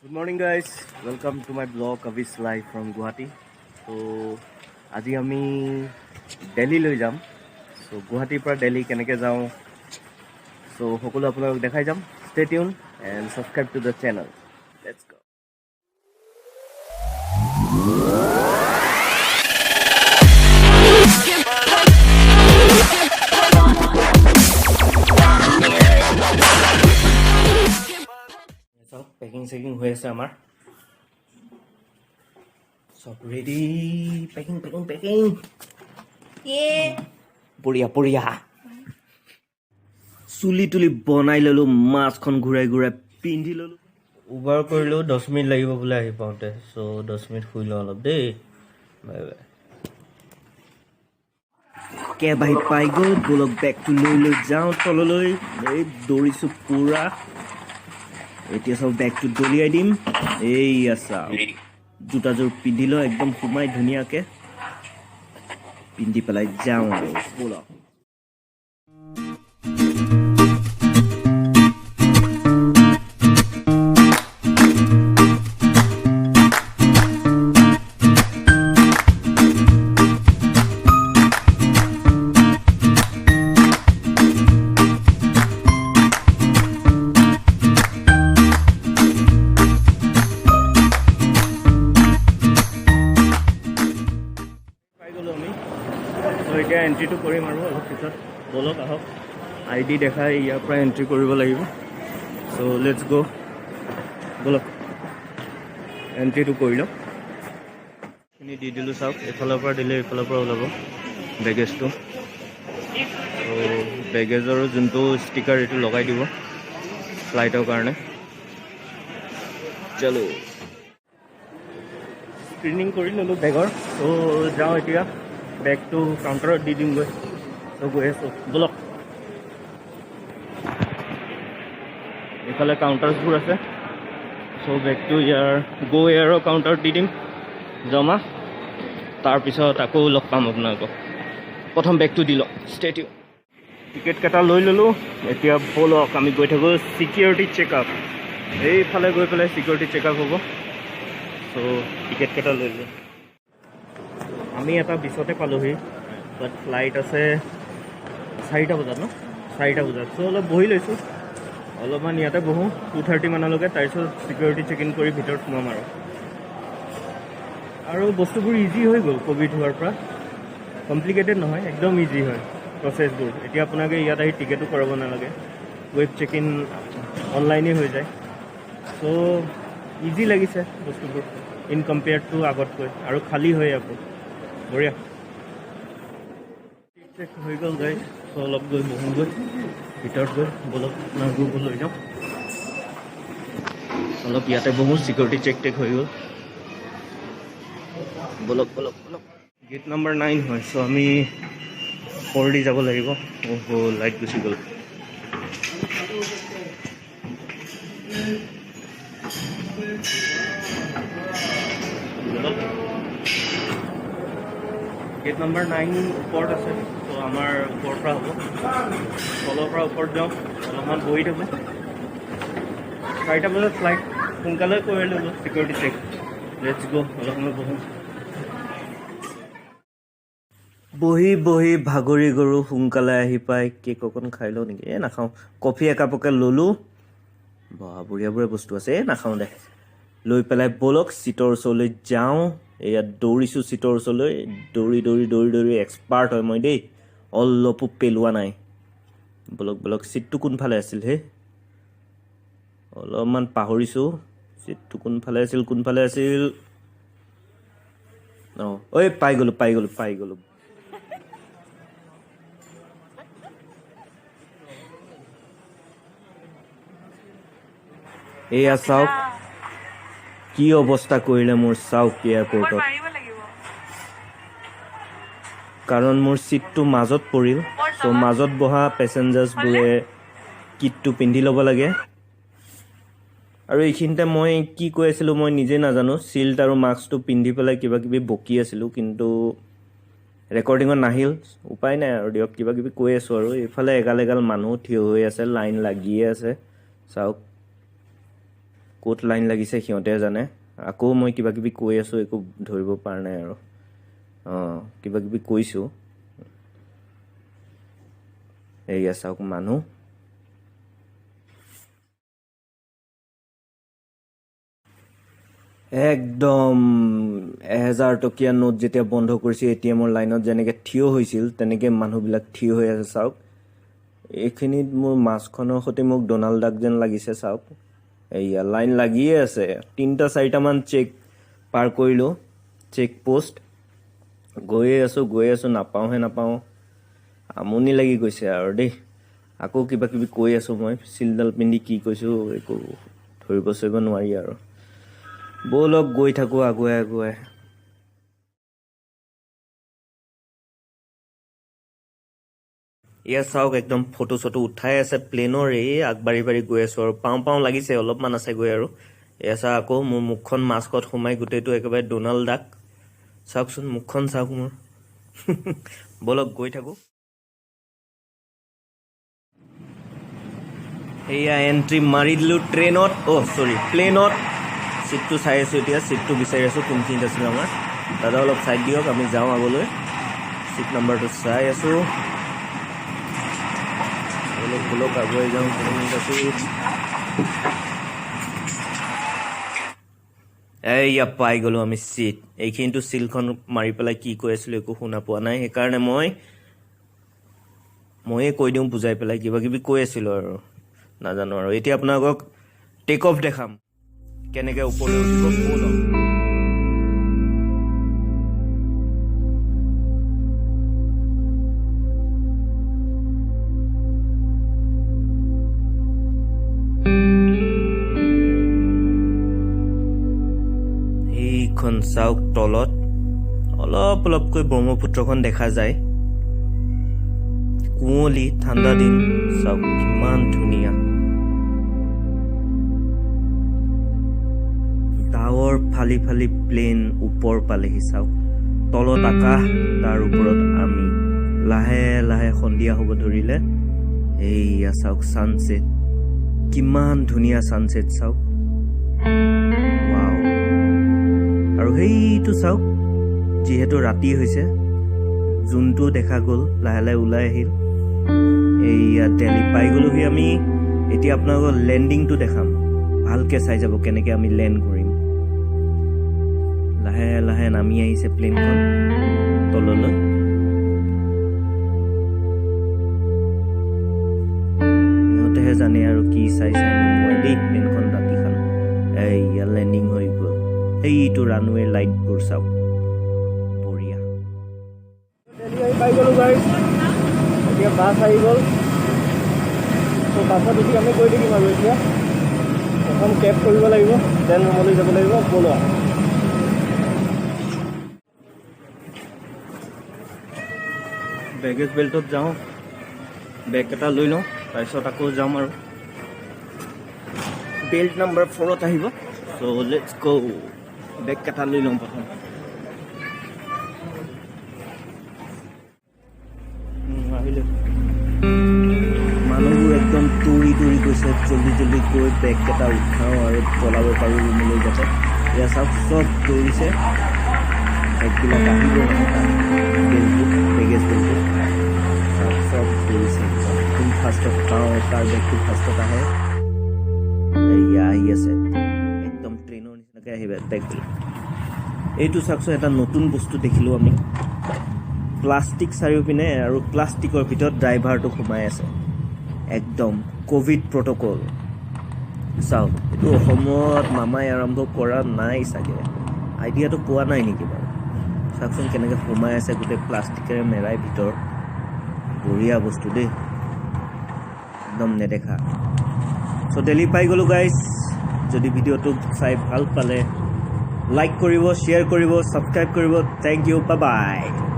Good morning, guys. Welcome to my vlog, Avis live from Guwahati. ত' আজি আমি দেলহিলৈ যাম। চ' গুৱাহাটীৰ পৰা দেলহি কেনেকৈ যাওঁ, চ' সকলো আপোনালোক দেখাই যাম। Stay tune and subscribe to the channel. Let's go. চাওক, পেকিং চেকিং হৈ আছে আমাৰ, চব ৰেডি, পেকিং পেকিং পেকিং। বঢ়িয়া বঢ়িয়া। চুলি তুলি বনাই ল'লো, মাস্কখন ঘূৰাই ঘূৰাই পিন্ধি ল'লো। উবাৰ কৰিলোঁ, 10 মিনিট লাগিব বোলে আহি পাওঁতে। চ' 10 মিনিট শুই লওঁ অলপ দেই। Bye bye. Cab আহি পাই গ'ল। ব'লক, বেগটো লৈ লৈ যাওঁ তললৈ। এই দৌৰিছোঁ পূৰা। এতিয়া চব বেগটো দলিয়াই দিম। এইয়া চাওক, জোতাযোৰ পিন্ধি লওঁ একদম সোমাই ধুনীয়াকৈ পিন্ধি পেলাই যাওঁ আৰু ব'লক। পাই গ'লোঁ আমি। ত' এতিয়া এণ্ট্ৰিটো কৰিম আৰু অলপ পিছত। ব'লক, আহক। আই ডি দেখাই ইয়াৰ পৰা এণ্ট্ৰি কৰিব লাগিব। চ' let's গ'। ব'লক, এণ্ট্ৰিটো কৰি লওঁ। খিনি দি দিলোঁ। চাওক, এইফালৰ পৰা দিলে এইফালৰ পৰা ওলাব বেগেজটো। ত' বেগেজৰ যোনটো ষ্টিকাৰ, এইটো লগাই দিব ফ্লাইটৰ কাৰণে। চলো, স্ক্ৰিনিং কৰি ল'লোঁ বেগৰ। ত' যাওঁ এতিয়া, বেগটো কাউণ্টাৰত দি দিমগৈ। ত' গৈ আছোঁ, ব'লক। এইফালে কাউণ্টাৰ্ছবোৰ আছে। চ' বেগটো ইয়াৰ গ' এয়াৰৰ কাউণ্টাৰত দি দিম জমা। তাৰপিছত আকৌ লগ পাম আপোনালোকক। প্ৰথম বেগটো দি লওঁ। ষ্টেটিউ। টিকেট কেইটা লৈ ল'লোঁ। এতিয়া ব'লক, আমি গৈ থাকোঁ ছিকিউৰিটি চেকআপ। এইফালে গৈ পেলাই ছিকিউৰিটি চেকআপ হ'ব। চ' টিকেট কেইটা লৈ ল'লোঁ। আমি এটা বিছতে পালোহি, বাট ফ্লাইট আছে 4টা বজাত ন? 4টা বজাত। চ' অলপ বহি লৈছোঁ, অলপমান ইয়াতে বহোঁ 2:30 মানলৈকে। তাৰপিছত ছিকিউৰিটি চেক ইন কৰি ভিতৰত সোমাম আৰু। আৰু বস্তুবোৰ ইজি হৈ গ'ল ক'ভিড হোৱাৰ পৰা। কমপ্লিকেটেড নহয়, একদম ইজি হয় প্ৰচেছবোৰ। এতিয়া আপোনালোকে ইয়াত আহি টিকেটো কৰাব নালাগে, ৱেব চেক ইন অনলাইনেই হৈ যায়। চ' ইজি লাগিছে বস্তুবোৰ ইন কম্পেয়াৰ টু আগতকৈ। আৰু খালী হয় আকৌ, বঢ়িয়া। চেক হৈ গ'ল গাইজ। চ' অলপ গৈ বহোঁগৈ ভিতৰত গৈ। ব'লক, আপোনালোকো লৈ যাওঁ। অলপ ইয়াতে বহোঁ। ছিকিউৰিটি চেক টেক হৈ গ'ল। ব'লক ব'লক ব'লক। গেট নম্বৰ 9 হয়। চ' আমি ওপৰেদি যাব লাগিব। অহ, লাইট গুচি গ'ল। ব'লক। গেট নম্বৰ 9 ওপৰত আছে। চ' আমাৰ ওপৰৰ পৰা হ'ব। তলৰ পৰা ওপৰত যাওঁ, অলপমান বহি থাকোঁ। 4টা বজাত ফ্লাইট, সোনকালে কৰি ল'লোঁ চিকিউৰিটি চেক। Let's গ'। অলপ সময় বহোঁ। বহি বহি ভাগৰি গ'লো। সোনকালে আহি পাই কেক অকণ খাই লওঁ নেকি? এই নাখাওঁ। কফি একাপকে ল'লোঁ। বা, বঢ়িয়া বঢ়িয়া বস্তু আছে। এই নাখাওঁ দে। লৈ পেলাই ব'লক, চিটৰ ওচৰলৈ যাওঁ। এয়া দৌৰিছোঁ চিটৰ ওচৰলৈ, দৌৰি দৌৰি দৌৰি দৌৰি। এক্সপাৰ্ট হয় মই দেই, অলপো পেলোৱা নাই। ব'লক ব'লক। চিটটো কোনফালে আছিল হে? অলপমান পাহৰিছোঁ। চিটটো কোনফালে আছিল, কোনফালে আছিল? অঁ, ঐ, পাই গ'লোঁ পাই গ'লোঁ পাই গ'লোঁ। এয়া চাওক, কি অৱস্থা কৰিলে মোৰ চাওক এয়াৰপৰ্টত। মাৰিব লাগিব। কাৰণ মোৰ ছিটটো মাজত পৰিল। চ' মাজত বহা পেচেঞ্জাৰ্ছবোৰে কিটটো পিন্ধি ল'ব লাগে। আৰু এইখিনিতে মই কি কৈ আছিলোঁ মই নিজে নাজানো। চিল্ট আৰু মাস্কটো পিন্ধি পেলাই কিবা কিবি বকি আছিলোঁ, কিন্তু ৰেকৰ্ডিঙত নাহিল। উপায় নাই আৰু দিয়ক, কিবা কিবি কৈ আছোঁ। আৰু এইফালে এগাল এগাল মানুহ থিয় হৈ আছে, লাইন লাগিয়ে আছে চাওক। ক'ত লাইন লাগিছে সিহঁতে জানে। আকৌ মই কিবা কিবি কৈ আছোঁ, একো ধৰিব পৰা নাই আৰু। অঁ, কিবা কিবি কৈছোঁ। এয়া চাওক মানুহ। একদম 1000 টকীয়া নোট যেতিয়া বন্ধ কৰিছে, এটিএমৰ লাইনত যেনেকৈ থিয় হৈছিল, তেনেকৈ মানুহবিলাক থিয় হৈ আছে। চাওক, এইখিনিত মোৰ মাস্কখনৰ সৈতে মোক ডনাল্ড ডাক যেন লাগিছে। চাওক, এইয়া লাইন লাগিয়ে আছে। তিনিটা চাৰিটামান চেক পাৰ কৰিলোঁ, চেক পোষ্ট। গৈয়ে আছোঁ, গৈয়ে আছোঁ, নাপাওঁহে নাপাওঁ, আমনি লাগি গৈছে আৰু দেই। আকৌ কিবা কিবি কৈ আছোঁ মই, চিলডাল পিন্ধি কি কৈছোঁ একো ধৰিব চৰিব নোৱাৰি আৰু। ব'লক, গৈ থাকোঁ আগুৱাই আগুৱাই। এয়া চাওক, একদম ফটো চটো উঠাই আছে প্লেনৰ। এই আগবাঢ়ি বাঢ়ি গৈ আছোঁ আৰু, পাওঁ পাওঁ লাগিছে, অলপমান আছে গৈ আৰু। এয়া চাওক, আকৌ মোৰ মুখখন মাস্কত সোমাই গোটেইটো একেবাৰে ডনাল্ড ডাক। চাওকচোন, মুখখন চাওক মোৰ। ব'লক, গৈ থাকোঁ। সেয়া এণ্ট্ৰি মাৰি দিলোঁ ট্ৰেইনত, অ' চৰি, প্লেনত। চিটটো চাই আছোঁ এতিয়া, চিটটো বিচাৰি আছোঁ, কোনখিনিত আছিল আমাৰ। দাদা, অলপ চাইড দিয়ক, আমি যাওঁ আগলৈ। চিট নাম্বাৰটো চাই আছোঁ। ব'লক ব'লক, আগুৱাই যাওঁ। কোনখিনিত আছিল? এইয়া পাই গ'লোঁ আমি চিট। এইখিনিতো চিলখন মাৰি পেলাই কি কৈ আছিলোঁ একো শুনা পোৱা নাই, সেইকাৰণে ময়ে কৈ দিওঁ বুজাই পেলাই। কিবা কিবি কৈ আছিলোঁ আৰু, নাজানো আৰু। এতিয়া আপোনালোকক টেক অফ দেখাম, কেনেকৈ ওপৰলৈ উঠিব। ব'লক। সেইখন চাওক, তলত অলপ অলপকৈ ব্ৰহ্মপুত্ৰখন দেখা যায়। কুঁৱলী, ঠাণ্ডা দিন, চাওক কিমান ধুনীয়া। ডাৱৰ ফালি ফালি প্লেন ওপৰ পালেহি। চাওক, তলত আকাশ, তাৰ ওপৰত আমি। লাহে লাহে সন্ধিয়া হ'ব ধৰিলে। এইয়া চাওক ছানছেট, কিমান ধুনীয়া ছানছেট চাওক। ৱাও! আৰু সেইটো চাওক, যিহেতু ৰাতি হৈছে, জোনটো দেখা গ'ল, লাহে লাহে ওলাই আহিল। এইয়া দেলহি পাই গ'লোহি আমি। এতিয়া আপোনালোকক লেণ্ডিংটো দেখাম, ভালকে চাই যাব কেনেকে আমি লেণ্ড কৰিম। লাহে লাহে নামি আহিছে প্লেনখন তললৈ। সিহঁতেহে জানে আৰু কি চাই চাই নমুৱাই দেই প্লেনখন ৰাতিখন। এইয়া লেণ্ডিং হৈ গ'ল। সেইটো ৰানৱে লাইটবোৰ চাওক, বঢ়িয়া। দেলহি আহি পাই গ'লোঁ গাইজ। এতিয়া বাছ আহি গ'ল, ত' বাছত উঠি আমি গৈ থাকিম আৰু। এতিয়া প্ৰথম কেব কৰিব লাগিব, then ৰুমলৈ যাব লাগিব। ব'লা। বেগেজ বেল্টত যাওঁ, বেগ এটা লৈ লওঁ, তাৰপিছত আকৌ যাম আৰু। বেল্ট নাম্বাৰ 4ত আহিব। চ' let's গ', বেগ এটা লৈ লওঁ প্ৰথম। আহিলে। মানুহবোৰ একদম দৌৰি দৌৰি গৈছে, জল্দি জল্দি গৈ বেগকেইটা উঠাওঁ আৰু পলাব পাৰোঁ ৰুমলৈ যাতে। এয়া চাওক, চব দৌৰিছে। বেগবিলাক আহিব মানে তাত বেল্টটোত, বেগেজ বেল্টটোত। চাওক, চব দৌৰিছে একদম। কোন ফাৰ্ষ্টত পাওঁ, তাৰ বেগটো ফাৰ্ষ্টত আহে। এয়া আহি আছে, একদম ট্ৰেইনৰ নিচিনাকৈ আহিব বেগবিলাক। এইটো চাওকচোন, এটা নতুন বস্তু দেখিলোঁ আমি। প্লাষ্টিক চাৰিওপিনে আৰু প্লাষ্টিকৰ ভিতৰত ড্ৰাইভাৰটো সোমাই আছে, একদম ক'ভিড প্ৰট'কল। চাওক, এইটো অসমত মামাই আৰম্ভ কৰা নাই চাগে, আইডিয়াটো পোৱা নাই নেকি বাৰু? চাওকচোন, কেনেকৈ সোমাই আছে গোটেই প্লাষ্টিকেৰে মেৰাই ভিতৰত। বঢ়িয়া বস্তু দেই, একদম নেদেখা। চ' দেলহি পাই গ'লোঁ গাইজ। যদি ভিডিঅ'টো চাই ভাল পালে, লাইক কৰিব, শ্বেয়াৰ কৰিব, ছাবস্ক্ৰাইব কৰিব। Thank you, bye bye.